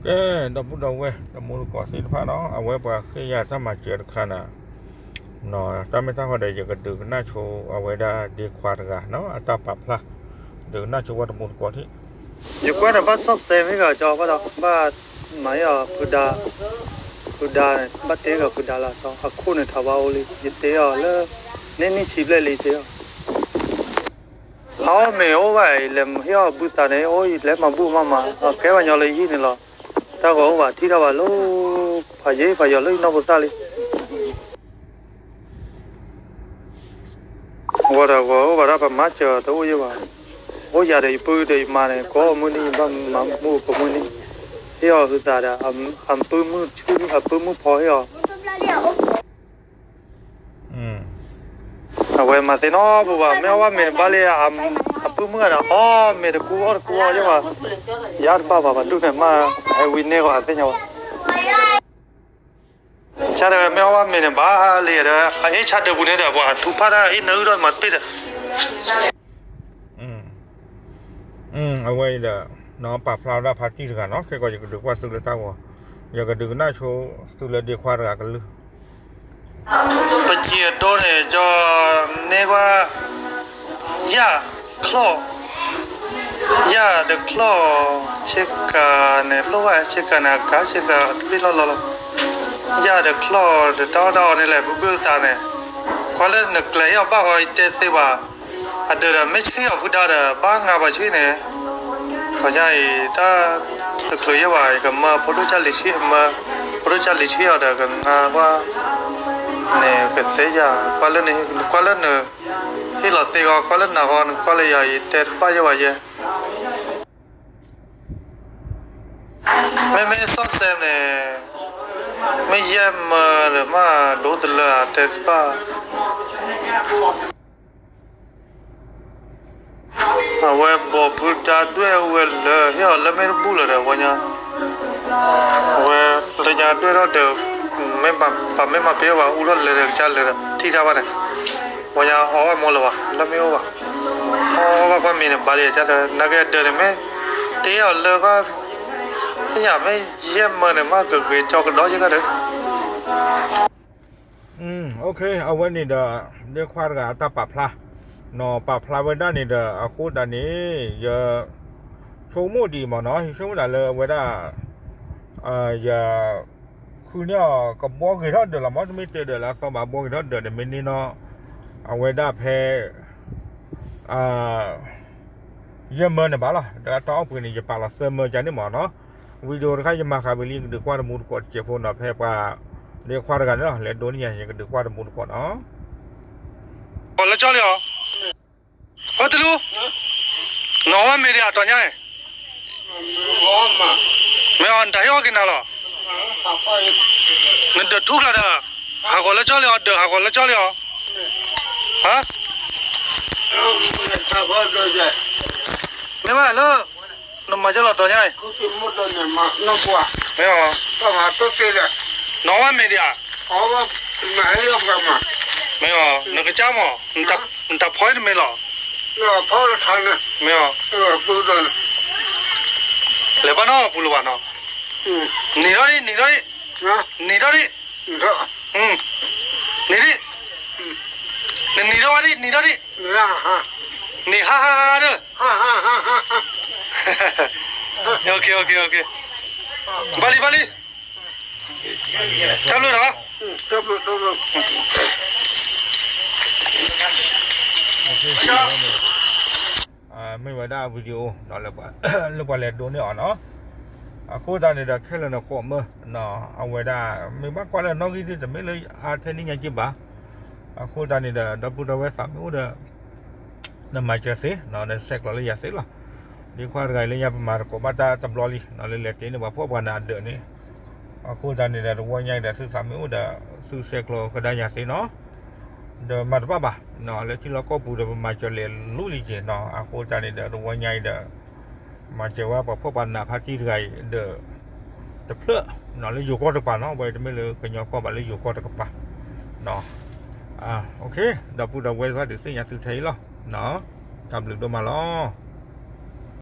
ကဲ, ဒီပုၢ်ဒီဝဲၢ်တံၤသကိးသ့ၣ်တဖၣ်နီၤ, အဝဲပှၤဃ့ယၤတၢ်မၤစၢၤတခါန့ၣ်, တၢ်မ့ၢ်တၢ်ဃီဒီး ယကဒုးကနၣ်ဆိအဝဲဒၣ်ဒ့ခွါတဂၤနီၤ အတၢ်ပာ်ဖျါ, ဒုးကနၣ်ဆိပှၤတံၤသကိးထံၣ်. ယကွၢ်ဒီးဘၣ်ဆီၣ်သဲမ့ၢ်ဂ့ၤကီဘၣ်ဒီး ဘၣ်မၤအီၤဖုဒါ, ဖုဒါန့ၣ် ဘၣ်တဲဂ့ၤဖုဒါလီၤ, အခိၣ်န့ၣ်ထးဘၣ်အိၣ်လံ ယတဲအီၤလၢ န့ၢ်နံၣ်ဆံဘျဲၣ်လံတဲအီၤ အီၣ်မ့ၤအိၣ်ဘၣ်အံၤ လဲၤဟ့ၣ်အီၤဘုသးန့ၣ် အိၣ်အံၤလဲၤမၤဘူၣ်မၤမၤ အကဲပှၤညီလၢယဟံၣ်န့ၣ်လီၤ. တၢ်ဂီၤအိၣ်ဘၣ်ထံၣ်တၢ်ဘၣ်လၢ ဖးယံၤဖးယီၤလၢယနီၢ်ပသၣ်လံ. အဝဲဒီးဂီၤအိၣ်ဘၣ်ဒၣ် ပမၤစၢၤတအိၣ်ယဲဘၣ်. အိၣ်ယၤဒီးယပုၢ်ဒီးယမါန့ၣ် ကိးမုၢ်နံၤ ယဘၣ်မၤဘူၣ်ကိးမုၢ်နံၤ, ဟ့ၣ်အီၤဘုသးဒီး အပုၢ်မုၣ်ဆူၣ် အပုၢ်မုၣ်ဖီဟ့ၣ်အီၤ အဝဲမၤသ့နီတပူၤဘၣ်, မ့ၢ်အီၣ်ဘၣ်မ့ၤန့ၣ်ဘၣ်လံ, အပုၢ်မုၣ်ဂၤဒီး အီၣ်မ့ၤတကူအီၣ်တကူအီၣ်ယဲဘၣ်, ယါတဘၣ်ဘၣ် ပှၤဒူၣ်န့ၣ်မး ဟဲဝံန့ၢ်ဂီၤအသ့ၣ်ညါဘၣ်. ကဒီးမ့ၢ်အီၣ်ဘၣ်မ့ၤန့ၣ် ဘၣ်လံဒီး အအ့ၣ်ဆါဒၢးပူၤန့ၣ်ဒီး ပှၤထူဖးတၢ်အ့ၣ်နၢအုၣ်ဒီးမၤတပ့ၢ်ဒီး အဝဲအံၤဒီး ပာ်ဖျါဝဲဒၣ်ဖါတံၢ်တဂၤနီၤ, ခဲကီးယကဒုးကွၢ်သုလၢတၢ်ဂီၤ, ယကဒုးကနၣ်ဆိသုလၢဒ့ခွါတဂၤကလုၢ် ပစံးအဒိန့ၣ် ကၠီန့ၢ်ကွၢ် ယၣ်ချီၣ်, ယၣ်တချီၣ်, ဆ့ကၤန့ၣ် လိၣ်ဘၣ်ဆ့ကၤန့ၣ် အကါဆ့ကၤတဘ့ၣ်လီၢ်လီၢ်လီၤ. ယၣ်တချီၣ်ဒီးတၢ်အီၣ်တၢ်အီန့ၣ်လဲၣ် ဘုဘုသးန့ၣ်, ကွၢ်လၢနကျဲၤဟ့ၣ်အီၤဘၣ်ဃီ ယတဲသ့ဘၣ်, အဒၢးဒီးမ့ၢ်ဆှံအီၤဖုဒါဒီး ဘၣ်ငါပှၤဆှံန့ၣ် ပှၤညါအံၤ တၢ်တချုးယဲၢ်ဘၣ် ကမၢဖိဒိၣ်ကၢ်လံၤဆှံ မၢဖိဒိၣ်ကၢ်လံၤဆှံအီၤဒီး ကငါကွၢ် န့ၣ်ကသ့ယၤ ကွၢ်လၢန ကွၢ်လၢန ဟ့ၣ်လီၤသ့ဂီၤ ကွၢ်လၢနၤဂီၤ နကွၢ်လၢယၤအံၤ တဲတဘၣ်ယဲၢ်ဘၣ်ယဲၢ် မ့မ့ၢ်စီၣ်တဲန့ၣ် မ့ၢ်ယဲၢ်မၢဒီးမး ဒိတလၢအတဲတဘၣ် အဝဲဘီၣ်ဖုဒါဒွဲၣ်ဝဲလၢ ဟ့ၣ်အီၤလၢမ့ၢ်တဘူၣ်လၢၤဒီး ပှၤညါ အဝဲလၢညါဒွဲၣ်ထီၣ်ဒီး ပှၤမ့ၢ်မၤပ့ၤအီၣ်ဘၣ်အူထီၣ်လဲၤဒီးကစၢ်လဲၤဒီး ထံၣ်တၢ်ဘၣ်န့ၣ် ပှၤညါအီၣ်ဘၣ်မီလၢၤဘၣ် လၢမ့ၢ်အိၣ်ဘၣ် အီၣ်ဘၣ်ကွၢ်မ့ၤန့ၣ် ဘၣ်လံကစၢ်ဒီး နာ်က့အဒၢးန့ၣ်မ့ၢ် တ့အီၤလၢကီၢ် သ့ၣ်ညါမ့ၢ်ယဲၢ်မၢန့ၣ် မ့ၢ်ကဂ့ၤကၠီကဒီးယဲၢ်ကဒီး အဝဲန့ၣ်ဒီး ဒ့ခွါတဂၤအတၢ်ပာ်ဖျါ, ပာ်ဖျါဝဲဒၣ်န့ၣ်ဒီး အဃိသတးန့ၣ် ယဆိကမိၣ်ဒံးမ့ၢ်နီၤ, ယဆိကမိၣ်ဒၣ်လၢအဝဲဒၣ် ယ ဃုန့ၢ်အီၤကဘှီဂ့ၤထီၣ်ဒၢးလီၤမ့ၢ်, တမ့ၢ်တဲဒၢးလၢအသီဘၣ် ဘှီဂ့ၤထီၣ်ဒၢးန့ၣ် မ့ၢ်န့ၢ်နီၤ အဝဲဒၣ်ဖဲ ယဲၢ်မၢန့ၣ်ဘၣ်လီၤ, ဒီးတၢ်အီၣ်ပှ့ၤန့ၣ် ယပာ်လီၤသၢမၢကန့ၣ်မ့ၢ်နီၤ, video တခါယမၤဃာ်ဝံၤလံ ယကဒုးကွၢ်တမူတကိးတစဲးဖိနီၤ, ဖဲပှၤ ဒ့ခွါတဂၤန့ၣ်လီၤ, လဲၤဒိးန့ၢ်ယၤ ယကဒုးကွၢ်တမူတကိးနီၤ လၢကၠီလံအီၤ, ဟဲတလူ, နီၢ်ဝဲမ့ၢ်ဒံးအတီၤညါန့ၣ်, မ့ၢ်အီၤ နတၢ်ဟ့ၣ်အီၣ်က့ၤနၤလီၤ, နဒၢးထူကျါဒီး, ဟးဂီၤလၢကၠီလံအီၤ, ဒၢးဟးဂီၤလၢကၠီလံအီၤ, ဟါ, မ့ၢ်ဘၣ်လၢ နမၤကၠီလီၤတီၤညါအံၤ, မ့ၢ်အီၤ, နီၢ်ဝဲမ့ၢ်ဒံးဧါ, မ့ၢ်အီၤ, နကစၢ်မ့ၢ်, နတၢ်ဖီအံၤတမ့ၢ်လီၤ, မ့ၢ်အီၤ, လဲၤဘၣ်နီၢ်ပူၤလၢၤဘၣ်နီၤ, နံၤထီၣ်ဒံး နံၤထီၣ်ဒံး, နံၤထီၣ်ဒံး, နံၤဒံး, နနံၤထီၣ်ဝဲဒံး နံၤထီၣ်ဒံး, နံၤဟါဟါဟါဒီး, ဘၣ်လံ ဘၣ်လံ, တၢ်ဘျုးနီၤ မ့ၢ်ဝဲဒၣ် video လၢပှၤလဲၤဒိးန့ၢ်အီၤနီၤ, အဃိသတးန့ၣ်ဒီး ခဲလၢာ်န့ၣ်ဃိးမၢ, အဝဲဒၣ် မ့ၢ်ဘၣ်ကွၢ်လၢနီၣ်ဂံၢ်ဒ်တမ့ၢ်လၢအထဲန့ၣ်ညါက့ဘၣ်, အဃိသတးန့ၣ်ဒီး ဒီပုၢ်ဒီဝဲၢ်သးမ့ၢ်အိၣ်ဒီး နမၤစၢၤသ့, နဆဲးကျိးလၢယၤသ့လီၤ, ဒ့ခွါတဂၤအံၤလၢညါပမၤသကိးဘၣ်တၢ်တဘျီလံ, လၢလဲၤတ့န့ၢ်ပှၤဖှီၣ်ပှၤနးအဒၢးန့ၣ်, အဃိသတးန့ၣ်ဒီး တဝီညါအံၤဒီး သုသးမ့ၢ်အိၣ်ဒီး သုဆဲးကျိးကဒါယၤသ့နီၤ ဒီးမၤတဘၣ်ဘၣ်, လၢထံလီၢ်ကီၢ်ပူၤဒီးပမၤစၢၤလဲၤလူလံက့ၤနီၤ, အဃိသတးန့ၣ်ဒီး တဝီညါအံၤဒီး မၤစၢၤဝဲပှၤဖှီၣ်ပှၤနးဖါတံၢ်တဂၤအံၤဒီး တဖျၢၣ်, လၢယိၤကီၢ်တကပၤနီၤ, ဝဲတမ့ၢ်လၢကညီကီၢ်ဘၣ် လၢယိၤကီၢ်တကပၤ, ဒီပုၢ်ဒီဝဲၢ်သ့ၣ်တဖၣ်ဒုးသ့ၣ်ညါသုထဲအံၤလီၤ, တၢ်ဘျုးဒိၣ်မးလီၤ.